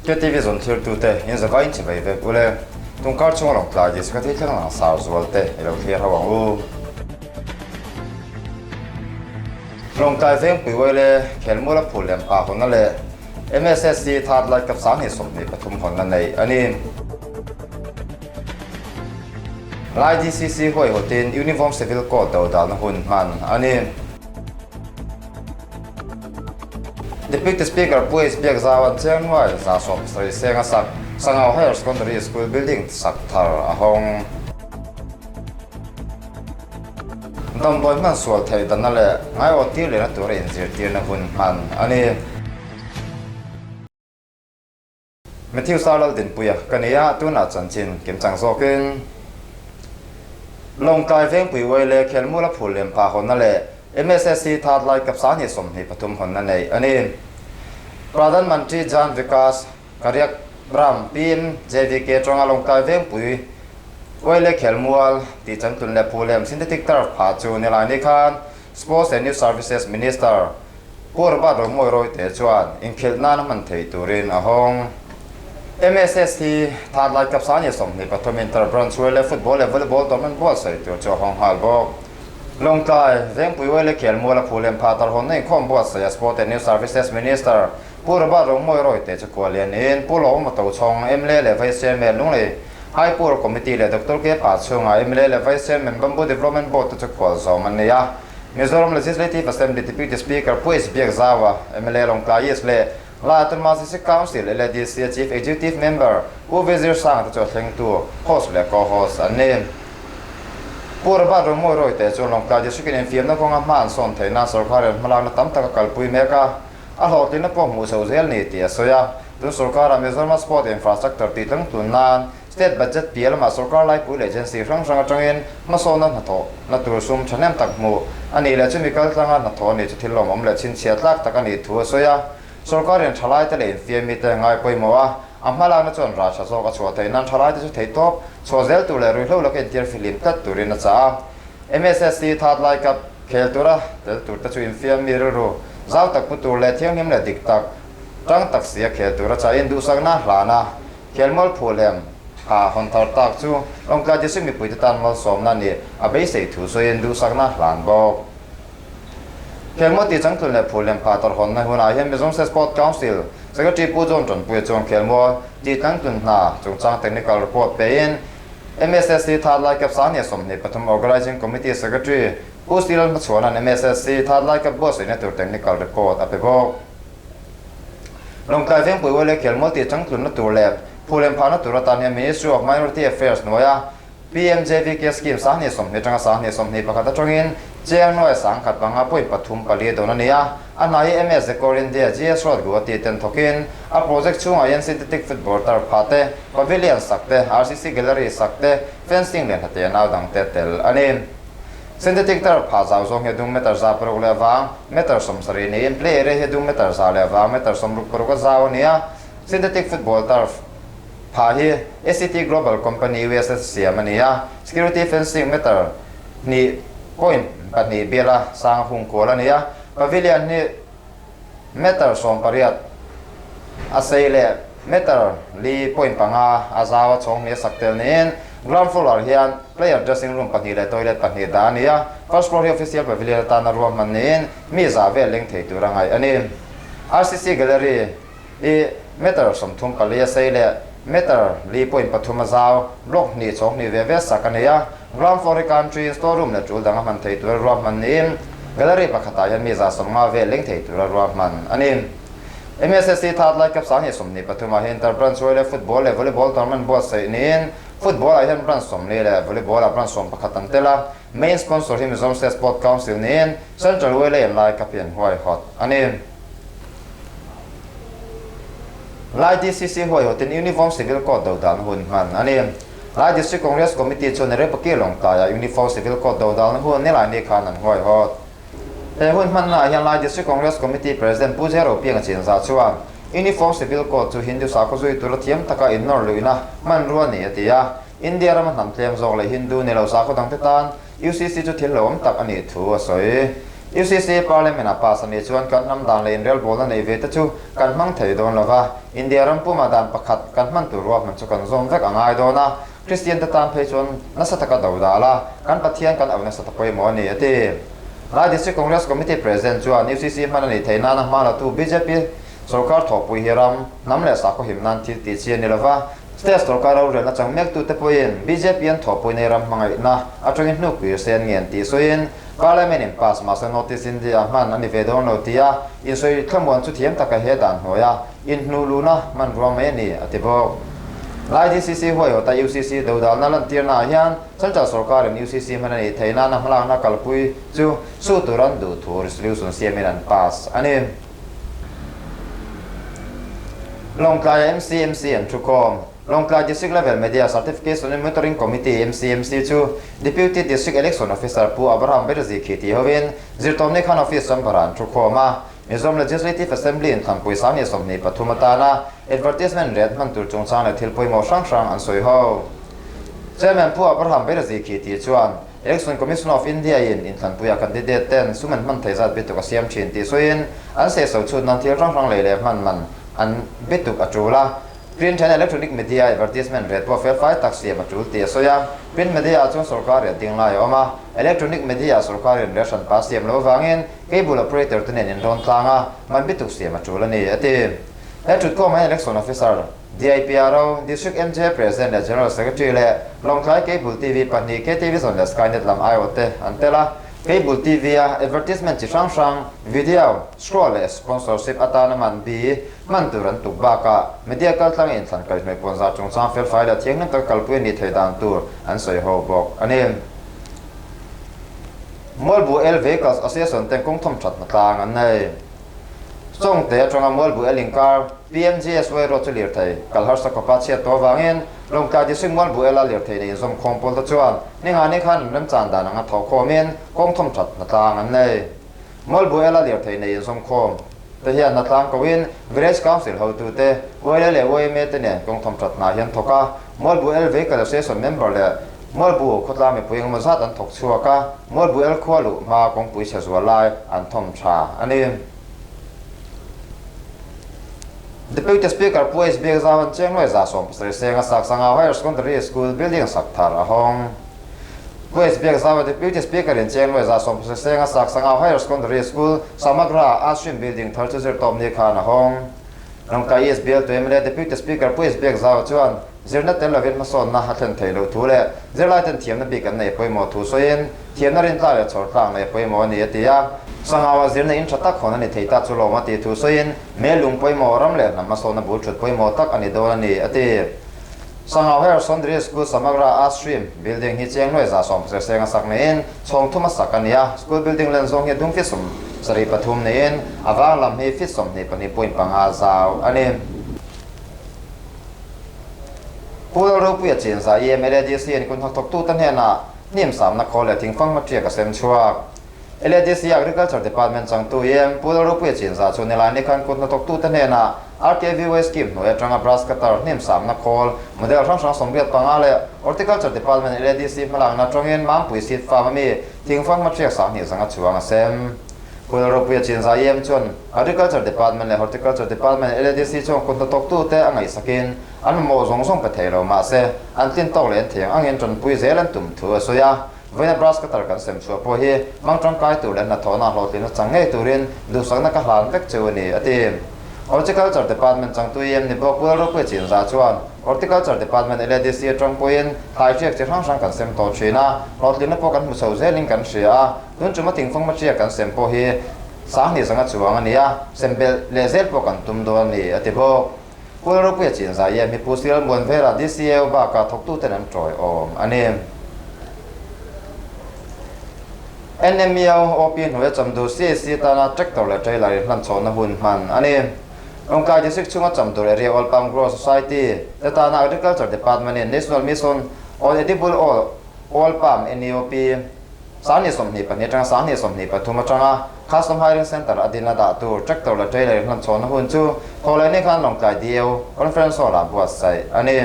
KTV zawn thirtute in zavai in chivai vek ule. Tungkar chunga Lawngtlai District a thil thleng langsar zual te i lo thlir ho ang u. Lawngtlai Vengpui Uaile Khelmuala Phul lem pa hawnna leh MSSC Third Light Cup 2023 hawnna neih a ni. Lai DCC huaihawtin Uniform Civil Code dodalna hun hman a ni. Deputy Speaker Pu H Biakzaua'n Chiangnuai 70 senga sak Sangau Higher Secondary School building sak thar a hawng. Damdawi hman sual theih danna leh ngaiawt tir lehna tura inzirtirna hun hman a ni. Matthew Sarlaldinpuia ka ni a, tunah chanchin kimchang zawkin Lawngtlai Vengpui Uaile Khelmula Phul lem pah hawnna leh MSSC Third Light Cup 2023 hawnna neih a ni. Pradhan Mantri Jan Vikas Karyakram, PMJVK, tawngah Lawngtlai Vengpui Uaile Khelmual tih chantlun leh Phul lem Synthetic Turf phah chu nilai ni khan Sports and Youth Services Minister Pu Robert Romawi Royte chuan inkhelh nana hman thei turin a hawng. MSS hi Third Light Cup 2023 Inter Branch Uaile Football leh Volleyball Tournament buatsaih tur chu a hawng nghal bawk. Lawngtlai, Vengpui Uaile Khelmual a phu lem pha tarhawnna inkhawm buatsaih a Sport and Youth Services Minister Pu Robert Romawi Royte chu khual lianin Pu Lawma Tochhawng, mla leh Vice Chairman Lunglei High Poor Committee leh Doctor K Pa chhunga mla leh Vice Chairman Bamboo Development Board te chu khual zawm an nei a. Mizoram Legislative Assembly Deputy Speaker Pu H Biakzaua, mla Lawngtlai East leh Lai Autonomous District Council, LADC, a Chief Executive Member Pu V Zirsanga te chu a thlengtu, host leh co-host an ni. Pu Robert Romawi Royte chuan Lawngtlai District in infiamna kawnga hma an sawn theih nan sorkarin hmalakna tam tak a kalpui mek a, a hlawhtlinna pawh hmuh chho zel ni tih a sawi a. Tun sorkara Mizoram Sport Infrastructure tih tlangtlun nan State budget piah lamah sorkar laipui leh agency hrang hrang atangin hmasawnna hnathawh na tur sum thahnem tak hmuh a nih leh chumi kaltlanga hnathawh a nih chu thil lawmawm leh chhinchhiah tlak tak a nih thu a sawi a. Sorkarin thalaite leh infiamite ngai pawimawh a, a hmalakna chuan rah tha zawk a chhuah theih nan thalaite chu theihtawp chhuah zel tur leh ruihhlo laka intir fihlim tlat turin a chah a. MSSC Third Lai Cup khel tura tel turte chu infiammi rilru zau tak pu tur leh thianghlim leh dik tak tang tak si a khel tura chahin duhsakna hlan a. Khelmual Phuhlem ah hawn thar tak chu Lawngtlai District mipuite tan malsawmna nih a beisei thu sawiin duhsakna hlan bawk. Khelmual tih changtlun leh Phuhlem phah tawrhawnna hunah hian Mizoram State Sport Council Secretary Pu John Tanpuia chuan Khelmual tih changtlun hna chungchang technical report pein MSSC Third Lai Cup 2023 Organising Committee Secretary Pu Stilal Hmachhuana'n MSSC Third Lai Cup buatsaihna tur technical report a pe bawk. Lawngtlai Vengpui Uaile Khelmual tih changtlunna tur leh phuhlem phahna tur atan hian Ministry of Minority Affairs hnuaia PMJVK Scheme 2020 atanga 2021 atangin Chiang Nuai 1005 point pathum pali dawn a ni a, a hna hi MS Decor India GS Road Guwahati ten thawkin a project chhungah hian synthetic football turf phah te, pavilion sak te, RCC gallery sak te, fencing leh hnate nau dang te tel a ni. Synthetic turf phah zau zawng hi a dung meter 600 leh vang meter 70 niin play area hi a dung meter 100 leh vang meter 66 a zau a ni a. Synthetic football turf phah hi ACT Global Company USA siam a ni a, security fencing meter hnih point pahnih biala sang a hung kual a ni a, pavilion hi meter 18 a sei leh meter li point panga a zau a chhawng hnih a sak tel niin ground floor hian player dressing room pahnih leh toilet pahnih dah a ni a, first floor hi official pavilion atana ruahman niin mi zah vel leng thei tura ngaih a ni. RCC Gallery hi meter 34 a sei leh meter li point pathum a zau block hnih chhawng hnih ve ve sak a ni a, ground floor hi country store room leh tul dang a hman thei tura ruahman niin gallery pakhatah hian mi 50 vel leng thei tura ruahman a ni. MSSC Third Light Cup 2023 ah hian Inter Branch Uaile Football leh Volleyball Tournament buatsaih niin Football ah hian Branch 40 leh Volleyball ah Branch 11 an tel a, Main Sponsor hi Mizoram State Sport Council niin Central Uaile in Lai Cup hi an huaihawt a ni. Lai DCC huaihawtin Uniform Civil Code do dalna hun hman a ni. Lai District Congress Committee chuan Repaki Lawngtlaiah Uniform Civil Code do dalna hun Nilaini khan an huaihawt. He hun hmannaah hian Lai District Congress Committee President Pu Zero Pianga Chinzah chuan Uniform Civil Code chu Hindu sakhaw zui tura thiam taka innawr luihna hmanrua a ni a ti a. India rama hnam tlem zawk leh Hindu ni lo sakhaw dangte tan UCC chu thil hlauhawm tak a nih thu a sawi. UCC Parliament a pass a nih chuan kan hnam dan leh inrelbawlna nei ve te chu kan hmang thei dawn lo va, India ram puma dan pakhat kan hman tur ruahman chu kan zawm vek a ngai dawn a, Kristian te tan phei chuan nasa taka do dal a, kan Pathian kan auh nasa ta pawimawh a ni, a ti. Lai District Congress Committee President chuan UCC hman a nih theih nana hma latu bjp sorkar thawhpui hi ram, hnam leh sakhaw him nan thil tih chi a ni lo va, State sorkar rorelna chang mektute pawhin bjp an thawhpui nei ram hmangaihna atangin hnukpui se an ngen tih sawiin Parliament in pass mahse Notice India hman a ni ve dawn lo tia insawi thlamuan chu thiam taka he dan hnuaia inhnuh luhna hmanrua mai a ni, a ti bawk. Lai DCC huaihawta UCC dodalna lantirnaah hian Central sorkarin UCC hman a nih theih nana hmalakna kalpui chu su tur an duh thu resolution siamin an pass a ni. Lawngtlaia MCMC an thukhawm. Lawngtlai District Level Media Certification and Monitoring Committee, MCMC, chu Deputy District Election Officer Pu Abraham Berzi khi tih hovin Zirtawmni khan office chamber-ah an thukhawm a. Mizoram Legislative Assembly in Thanpui 2023 atana advertisement rate hman tur chungchang leh thil pawimawh hrang hrang an sawi ho. Chairman Pu Abraham Berzi khi tih chuan Election Commission of India in inthlanpuia candidate ten sum an hman thei zat bituk a siam thin tih sawiin an sehso chhut nan thil hrang hrang lei leh hman man an bituk a tul a. Print and Electronic Media Advertisement rate pawh felfai tak siam a tul tih a sawi a. Print Media ah chuan sorkar rian ding lai a awm a, Electronic Media ah sorkar rian rel hranpa siam loh avangin Cable Operator te nen inrawn tlang a, man bituk siam a tul a ni, a ti. He thutkhawm ah hian Election Officer, DIPRO, District MJ President leh General Secretary leh Lawngtlai Cable TV pahnih KTVzone leh Skynet lam aiawh te an tel a. Cable TV a advertisement chi hrang hrang, video, scroll leh sponsorship atana man bi hman tur an tuk bakah media kaltlang inthlan kaihhnawih puanzar chungchang felfai leh thianghlim taka kalpui a nih theih dan tur an sawi ho bawk a ni. Mualbu El Vehicles Association ten kawng thawm that hna tlang an nei. Chawngte atanga Mualbu El inkar PMGSY road chu lirthei kal harsa khawpa chhiat tawh avangin Lawngtlai District Mualbu Ela lirthei nei inzawmkhawm pawl te chuan ningani khan an remchan dan anga thawhkhawmin kawng thawm that hna tlang an nei. Mualbu Ela lirthei nei inzawmkhawm te hian hna tlang koin Village Council hotute, YLA leh YMA te nen kawng thawm that hna hian thawk a, Mualbu El Vehicle Association member leh Mualbu khawtlang mipui engemaw zat an thawk chhuak a, Mualbu El khua luh hma kawngpui chhe zual lai an thawm tha a ni. Deputy Speaker Pu HB Zauan Chengluai 70 senga sak Sangau Higher Secondary School building sak thar a hawng. Pu HB Zauan Deputy Speaker in Chengluai 70 senga sak Sangau Higher Secondary School Samagra Ashrim building thar chu zirtawp ni khan a hawng. Lawngtlai East Bialtu mla Deputy Speaker Pu HB Zauan chuan Zirna tel lovin hmasawnna a thlen theih loh thu leh zirlaiten thiamna bik an nei pawimawh thu sawiin thiamna rintlak leh chhawrtlak nei pawimawh a ni a ti a. Sangaua zirna in tha tak hawn a ni thei ta chu lawm a tih thu sawiin Melung pawimawh ram leh hnam hmasawnna bul thut pawimawh tak a ni dawn a ni a ti. Sangau Higher Secondary School Samagra Ashrim building hi Chiangnuai 70 senga sak niin chhawng thuma sak a ni a, school building len zawng hi dung feet 73 niin a vang lam hi feet 22.5 zau a ni. Pu Lalropuia Chinza EMLADC in kun hnathawktute hnenah hnim samna khawl leh thingfang hmaṭiak a sem chhuak. LADC Agriculture Department changtu em Pu Lalropuia Chinza chu Nilaini khan kut hnathawktute hnenah RKVY Scheme hnuai atanga Brush Cutter hnim samna khawl model hrang hrang 85 leh Horticulture Department LADC hmalakna atangin Mampui Seed Farm ami thingfang hmaṭiak 2000 zanga chuang a sem. Pu Lalropuia Chinza em chuan Agriculture Department leh Horticulture Department LADC chuan kut hnathawktute a ngaihsakin an mamawh zawng zawng pe thei lo mahse an tlin tawk leh an thiang angin tanpui zel an tum thu a sawi a. Vawiina brush cutter kan sem chhuah pawh hi hmang tangkai tur leh hnathawhna hlawhtlinna chang ngei turin duhsakna ka hlan vek cheu a ni, a ti. Horticulture Department changtu em ni bawk Pu Lalropuia Chinzah chuan Horticulture Department LADC atang pawhin thlai hriak chi hrang hrang kan sem tawh thin a, hlawhtlinna pawh kan hmu chho zelin kan hria a, tun chuma thingfang hmaṭiak kan sem pawh hi 2000 zanga chuang a ni a, sem belh leh zel pawh kan tum dawn a ni, a ti bawk. Pu Lalropuia Chinzah em hi Pu Sial Muanvela DCAO bakah thawktuten an tawiawm a ni. NMEO OP hnuaia chamdur CAC tana tractor leh trailer inhlan chhawhna hun hman a ni. Lawngtlai District chhunga chamdur Area Oil Palm Growers Society te tana Agriculture Department-in National Mission on Edible Oil Palm, NEOP, 2022 atanga 2023 atanga Custom Hiring Centre a din a dah tur tractor leh trailer inhlan chhawhna hun chu Thawhlehni khan Lawngtlai DAO Conference Hall-ah buatsaih a ni.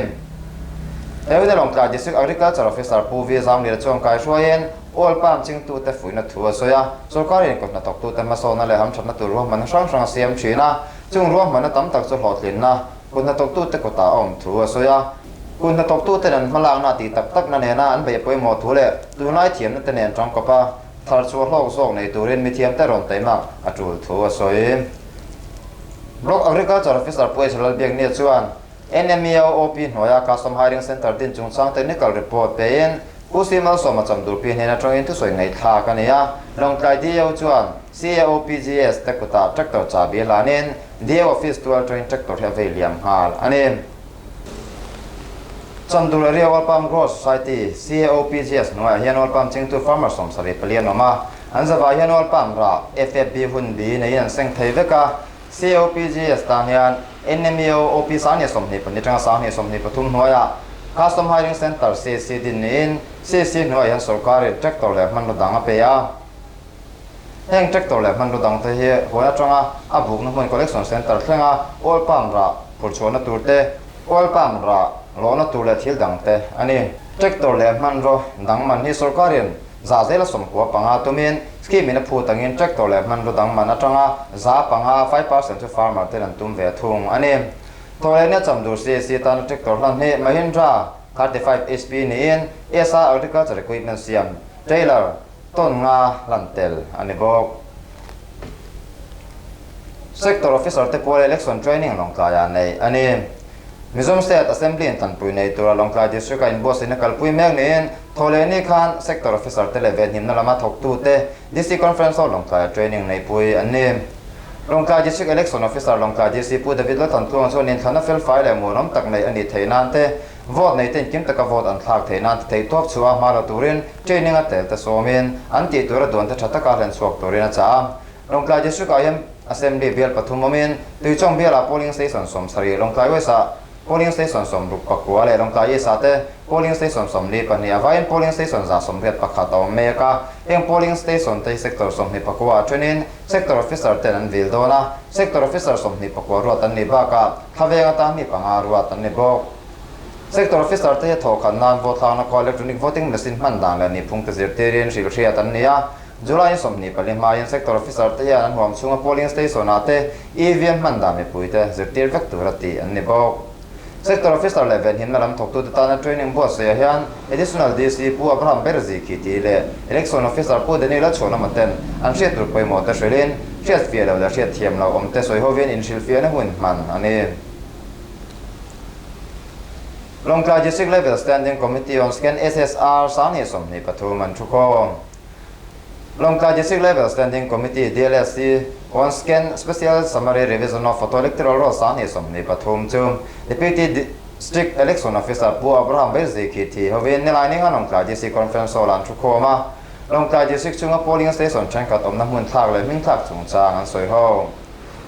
He hun a Lawngtlai District Agriculture Officer Pu V Zamliana chuan kaihruaiin Oil Palm chingtute fuihna thu a sawi a, sorkarin kut hnathawktute hmasawnna leh hamthatna tur ruahmanna hrang hrang a siam thin a, chung ruahmanna tam tak chu hlawhtlinna kut hnathawktute kutah a awm thu a sawi a. Kut hnathawktuten an hmalakna a tih tak takna nena an beih pawimawh thu leh tunlai thiamna te nen tangkawp a, thar chhuah hlawk zawk nei turin mithiamte rawn taimak a tul thu a sawi. Block Agriculture Officer Pu H Lalbiaknia chuan NMEO OP hnuaia Custom Hiring Centre din chungchang technical report pein Pu C Malsawma Chamdurpi hnen atangin thusawi ngaihthlak a ni a, Lawngtlai DAO chuan CAOPGS te kutah tractor chahbi a hlanin DAO office tual atangin tractor hi a vei liam nghal a ni. Chamdur Area Oil Palm Growers Society, CAOPGS, hnuaiah hian oil palm chingtu farmer 74 an awm a, an zavah hian oil palm rah FFB hun bi neiin an seng thei vek a, COPGS tan hian NMEO OP 2024 atanga 2023 hnuaiah Custom Hiring Centre, CC, din niin CC hnuaiah hian sorkarin tractor leh hmanraw dang a pe a. Heng tractor leh hmanraw dangte hi huan atanga a bukna hmun collection centre thlenga oil palm rah phurchhuahna tur te, oil palm rah lawhna tur leh thil dangte a ni. Tractor leh hmanraw dang man hi sorkarin Za zela 95 tumin scheme in a phut angin tractor leh hmanraw dang man atanga 5%, 5%, chu farmer ten an tum ve thung a ni. Thawhlehna Chamdur CAC tana tractor hlan hi Mahindra 35 HP niin ESA Agriculture Equipment siam trailer ton nga hlan tel a ni bawk. Sector Officer te puala election training Lawngtlaiah neih a ni. Mizoram State Assembly in tanpui nei tura Lawngtlai District a inbuatsaihna kalpui mek niin Thawhlehni khan Sector Officer te leh venhimna lama thawktute DC Conference Hall Lawngtlaia training neihpui an ni. Lawngtlai District Election Officer Lawngtlai DC Pu David Lalthantluanga chuan inthlanna felfai leh muanawm tak neih a nih theih nan te, vote nei ten kim taka vote an thlak theih nan te theihtawp chhuah a hma la turin training a tel te sawmin an tih tura duan te tha taka hlen chhuak turin a chah a. Lawngtlai District ah hian Assembly bial pathum awmin Tuichawng bialah polling station 70, Lawngtlai West-ah polling station 69 leh Lawngtlai East-ah te polling station 42, a vaiin polling station 181 a awm mek a. Heng polling station te hi sector 29 ah thenin sector officer ten an vil dawn a, sector officer 29 ruat an nih bakah thlaveng atan mi panga ruat an ni bawk. Sector officer te hi thawhkhat nan vote thlakna khaw electronic voting machine hman dan leh nihphung te zirtirin hrilhhriat an ni a. July 24 hmain Sector Officer te hian an huam chhunga polling station ah te EVM hman dan mipui te zirtir vek tura tih an ni bawk. Sector Officer leh venhimna lam thawktute tana training buatsaihah hian Additional DC Pu Abraham Berzi khi tih leh Election Officer Pu Daniel Achhuanawma ten an hriat tur pawimawh te hrilhin hriat fiah lo leh hriat thiam lo awm te sawi hovin inhrilhfiahna hun hman a ni. Lawngtlai District Level Standing Committee on Scan SSR 2023 an thukhawm. Lawngtlai District Level Standing Committee, DLSC, on Scan Special Summary Revision of Photo Electoral Roll 2023 chu Deputy District Election Officer Pu Abraham Beizui khi thi hovin nilai ninga Lawngtlai DC Conference Hall-ah an thukhawm a, Lawngtlai District chhunga polling station thenkhat awmna hmun thlak leh hming thlak chungchang an sawi ho.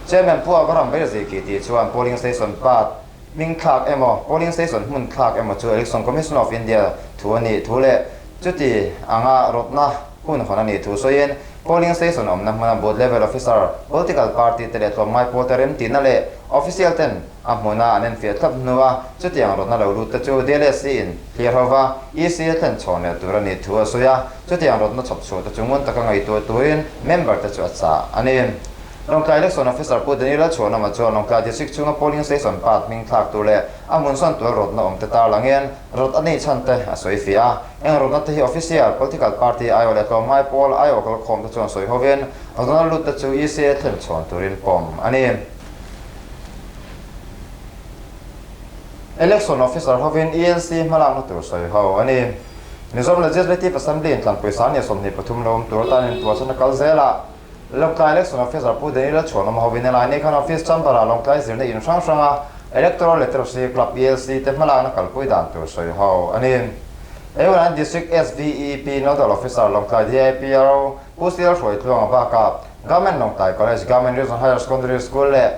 Chairman Pu Abraham Beizui khi ti chuan polling station part Hming thlak emaw, polling station hmun thlak emaw chu Election Commission of India thu a nih thu leh chuti anga rawtna hun hawn a nih thu sawiin polling station awmna hmuna booth level officer, political party te leh tlawmngai pawl te remtihna leh official ten a hmuna an enfiah thlap hnua chutiang rawtna lo lut te chu DLSC in thlir hova EC a thlen chhawn leh tur a nih thu a sawi a, chutiang rawtna chhawp chhuah te chu ngun taka ngaihtuah turin member te chu a chah a ni. Lawngtlai Election Officer Pu Daniel Lalchhuanawma chuan Lawngtlai District chhunga polling station part hming thlak tur leh a hmun sawn tual rawtna awm te tarlangin rawt a neih chhan te a sawi fiah a. Eng rawtna te hi official, political party aiawh leh tlawmngai pawl aiawh kalkhawm te chuan sawi hovin rawtna lut te chu ECA thlen chhawn turin pawm a ni. Election Officer hovin ELC hmalakna tur sawi ho a ni. Mizoram Legislative Assembly in tlanpui 2023 lo awm tur atan intuahchhan a kal zel a. Lawngtlai Election Officer Pu Daniel Chhuanawma hovin helai ni khan Office Chamber-ah Lawngtlai zirna in hrang hranga Electoral Literacy Club, ELC, te hmalakna kalpui dan tur sawi ho a ni. Hei District SVEP Nodal Officer Lawngtlai DIPRO Pu Sial Hruaitluanga bakah Government Lawngtlai College, Government Region Higher Secondary School leh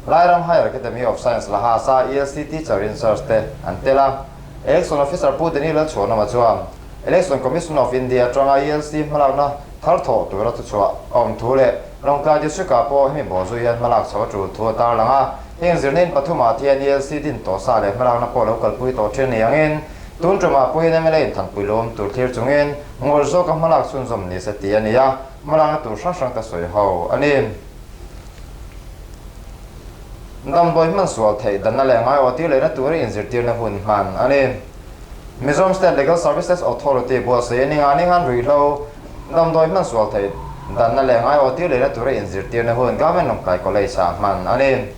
Lairam Higher Academy of Science Lahasa ELC Teacher in Charge te an tel a. Election Officer Pu Daniel Chhuanawma chuan Election Commission of India atanga ELC hmalakna thar thawh tura thuchhuah a awm thu leh Lawngtlai District-ah pawh hemi bawh zui hian hmalak chho a tul thu a tarlang a. Heng zirna in pathumah te hian ELC din tawh sa leh hmalakna pawh lo kalpui tawh thin ni angin. Tun tumah pawhin mla in thanpui lo awm tur thlir chungin ngawr zawka hmalak chhunzawm ni se tih a ni a, hmalakna tur hrang hrang te sawi ho a ni. Damdawi hman sual theih danna leh ngaiawh tir lehna tura inzirtirna hun hman a ni. Mizoram State Legal Services Authority buatsaih a ni nga ni khan ruihhlo damdawi hman sual theih danna leh ngaiawh tir lehna tura inzirtirna hun Government Lawngtlai College ah hman a ni.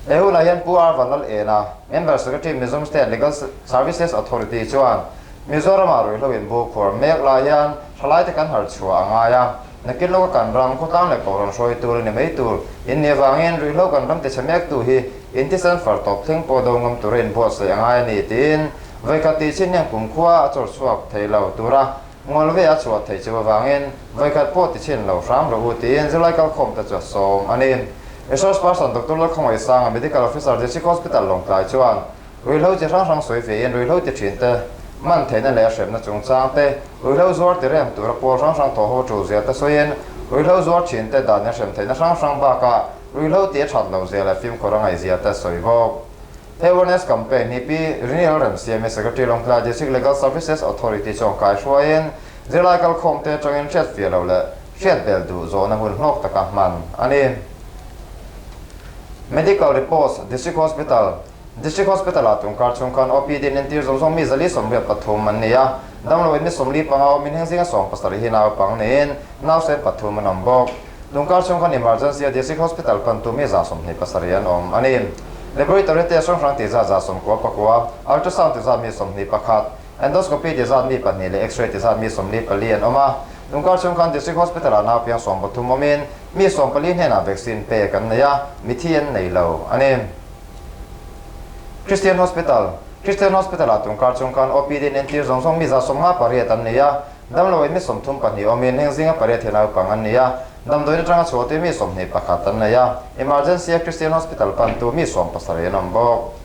He hunah hian Pu R Vanlal Ena, Member Secretary Mizoram State Legal Services Authority chuan Mizoramah ruihhlo inbu khuar mek lai hian thalaite kan harh chhuah a ngai a, Nakin lawka kan ram khawtlang leh kohhran hruai tur a ni mai tur in nih avangin ruihhlo kan ram tichhe mektu hi intisan far tawp thleng pawh do ngam tura inbuatsaih a ngai a ni tiin vawikhat tih chin hian kumkhua a chawr chhuak thei lo tura ngawl ve a chhuah theih chu avangin vawikhat pawh ti chhin lo hram rawh u tiin zirlai kalkhawm te chu a sawm a ni. Resource person Doctor Lalkhawngaihsanga Medical Officer District Hospital Lawngtlai chuan Ruihhlo chi hrang hrang sawi vein ruihhlo ti thin te, man theihna leh a hremna chungchang te, ruihhlo zuar ti rem tura pawl hrang hrang thawh ho tul zia te sawiin ruihhlo zuar thin te dan in hrem theihna hrang hrang bakah ruihhlo ti a that loh zia leh fimkhur a ngaih zia te sawi bawk. He awareness campaign hi Pi Rinil Remsiami Secretary Lawngtlai District Legal Services Authority chuan kai hruaiin zirlai kalkhawm te atangin hriat fiah loh leh hriat bel duh zawhna hun hlawk taka hman a ni. Medical Reports, District Hospital, District Hospital ah tungkar chhung khan OPD in entir zawng zawng mi 483 an ni a, damlo in mi 45 awmin heng zinga 70 hi naupang niin nausen pathum an awm bawk. Tungkar chhung khan emergency a District Hospital pantu mi 27 an awm a ni. Laboratory test hrang hrang tih zat 99, ultrasound ti zat mi 21, endoscopy ti zat mi pahnih leh x-ray ti zat mi 44 an awm a. Tungkar chhung khan District Hospital ah naupiang 13 awmin mi 14 hnenah vaccine pek an nei a, mithi an nei lo a ni. Christian Hospital, Christian Hospital ah tungkar chung khan OPD in entir zawng zawng mi 58 an nei a, damlo in mi 32 awmin heng zinga pariat hi naupang an ni a, damdawiin atanga chhuahte mi 21 an nei a, emergency a Christian Hospital pantu mi 17 an awm bawk.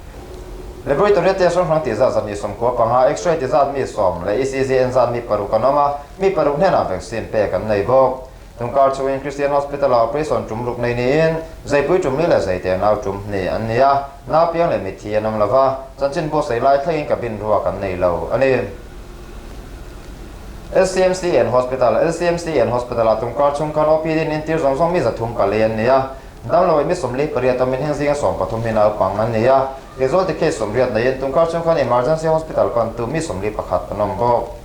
Laboratory test hrang hrang tih zat 195, X-ray ti zat mi 10 leh ECG en zat mi paruk an awm a, mi paruk hnenah vaccine pek an nei bawk. Tungkar chungin Christian Hospital ah operation tum ruk nei niin Zeipui tum li leh Zeite nau tum hnih an ni a, nau piang leh mitthi an awm lova, chanchin buatsaih lai thlengin cabin ruak an nei lo a ni. LCMC and Hospital, LCMC and Hospital ah tungkar chung khan OPD in entir zawng zawng mi 304 an ni a, damlo in mi 48 awmin heng zinga 13 hi naupang an ni a, casualty case 80 neiin tungkar chung khan Emergency Hospital pantu mi 41 an awm bawk.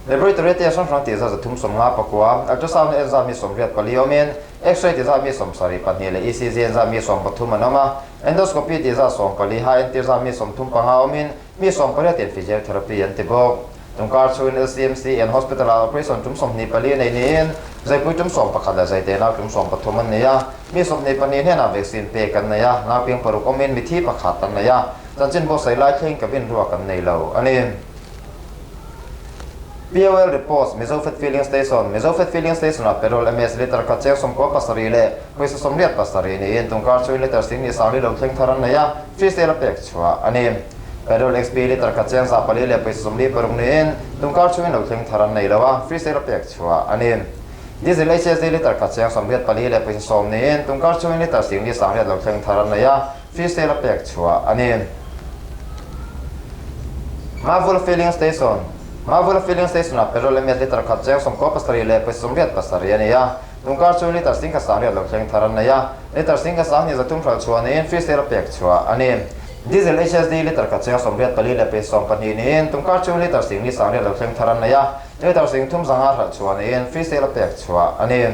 Laboratory test hrang hrang tih zat 359, ultrasound en zat mi 84 awmin, X-ray tih zat mi 72 leh ECG en zat mi 13 an awm a, endoscopy tih zat 14, ha entir zat mi 35 awmin, mi 18 in physiotherapy an ti bawk. Tungkar chhungin LCMC en Hospital ah operation tum 24 nei niin, zaipui tum 11 leh zaite nau tum 13 an nei a, mi 22 hnenah vaccine pek an nei a, naupiang paruk awmin mithi pakhat an nei a, chanchin buatsaih lai thlengin cabin ruak an nei lo a ni. POL Reports, Mizo Fat Filling Station, Mizo Fat Filling Station ah petrol MS litre khat cheng 97 leh pawisa 87 niin tungkar chhuin litre 10,040 lo thleng thar an nei a, free sale a pek chhuah a ni. Petrol XP litre khat cheng 400 leh pawisa 46 niin tungkar chhuin lo thleng thar an nei lo a, free sale a pek chhuah a ni. Diesel HSD litre khat cheng 84 leh pawisa 10 niin tungkar chhuin litre 10,008 lo thleng thar an nei a, free sale a pek chhuah a ni. Mavul Filling Station, Mavul Filling Station ah petrol emaw litre khat cheng 97 leh pawisa 87 a ni a, tungkar chu litre 10,008 lo thleng thar an nei a, litre 10,200 hralh chhuah niin free sale a pek chhuah a ni. Diesel HSD litre khat cheng 84 leh pawisa 12 niin tungkar chu litre 10,008 lo thleng thar an nei a, litre 3,500 hralh chhuah niin free sale a pek chhuah a ni.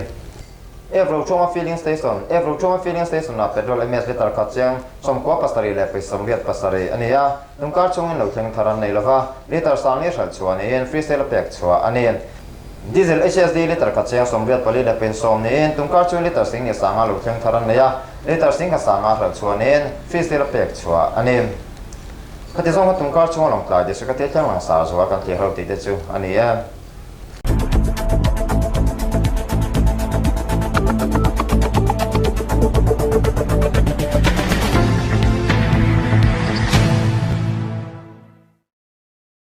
Evro Chunga Filling Station, Evro Chunga Filling Station ah petrol MS litre khat cheng 97 leh pawisa 87 a ni a, tungkar chungin lo thleng thar an nei lova, litre 40 hralh chhuah niin free sale a pek chhuah a ni. Diesel HSD litre khat cheng 84 leh pawisa 10 niin tungkar chungin litre 10,500 lo thleng thar an nei a, litre 10,500 hralh chhuah niin free sale a pek chhuah a ni. Khati zawng kha tungkar chunga lawngtlai district a thil thleng langsar zual kan thlir ho tih te chu a ni e.